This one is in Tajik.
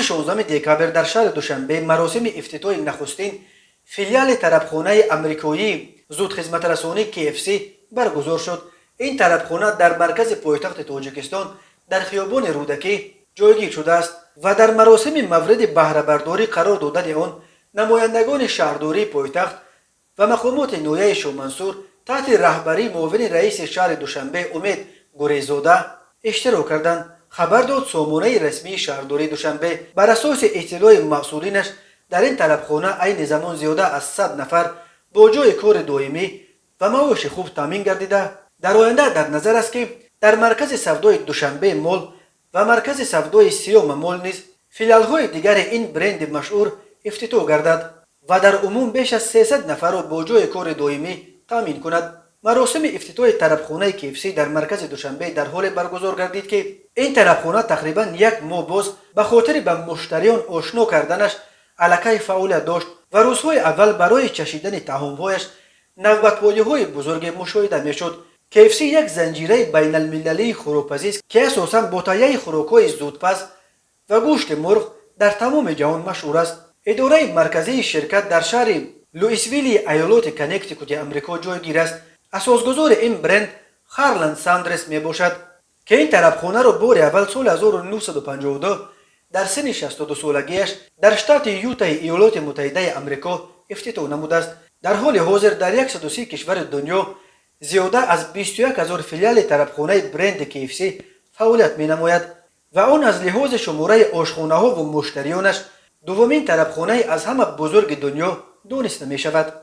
16 декабр дар шаҳри Душанбе маросими ифтитоҳи нахустин филиали тарабхонаи амрикоии зудхизматрасонии KFC баргузор шуд. Ин тарабхона дар маркази пойтахти Тоҷикистон, дар хиёбони Рӯдакӣ ҷойгир шудааст ва дар маросими мавриди баҳрабардорӣ қарор додани он намояндагони шаҳрдории пойтахт ва мақомоти ноҳияи Шоҳмансур таҳти раҳбарии муовини раиси шаҳри Душанбе Умед Гурезода иштирок карданд, хабар дод сомонаи расмии шаҳрдории Душанбе. Бар асоси иттилои масъулинаш, дар ин тарабхона айни замон зиёда аз 100 нафар бо ҷойи кори доимӣ ва маоши хуб таъмин гардида, дар оянда дар назар аст, ки дар маркази савдои Душанбе Мол ва маркази савдои Сиёма Мол низ филиалҳои дигари ин бренди машҳур ифтитоҳ гардад ва дар умум беш аз 300 нафарро бо ҷойи кори доимӣ таъмин кунад. Маросими ифтитоҳи тарабхонаи KFC дар маркази Душанбе дар ҳоле баргузор гардид, ки ин тарабхона тақрибан як моҳ боз ба хотири ба муштариён ошно карданаш аллакай фаъолият дошт ва рӯзҳои аввал барои чашидани таомҳояш навбатпоиҳои бузурге мушоҳида мешуд. KFC як занҷираи байналмилалии хӯрокпазист, ки асосан бо таҳияи хӯрокҳои зудпаз ва гӯшти мурғ дар тамоми ҷаҳон машҳур аст. Идораи марказии ширкат дар шаҳри Луисвилли иёлоти Коннектикути Амрико ҷойгир аст. Асосгузори ин бренд Харланд Сандрес мебошад, ки ин тарабхонаро бори аввал соли 1952 дар синни 62-солагиаш дар штати Ютаи Иёлоти Муттаҳидаи Амрико ифтитоҳ намудааст. Дар ҳоли ҳозир дар 130 кишвари дунё зиёда аз 21 ҳазор филиали тарабхонаи бренди KFC фаъолият менамояд ва он аз лиҳози шумораи ошхонаҳо ва муштариёнаш дуввумин тарабхонаи аз ҳама бузурги дунё дониста мешавад.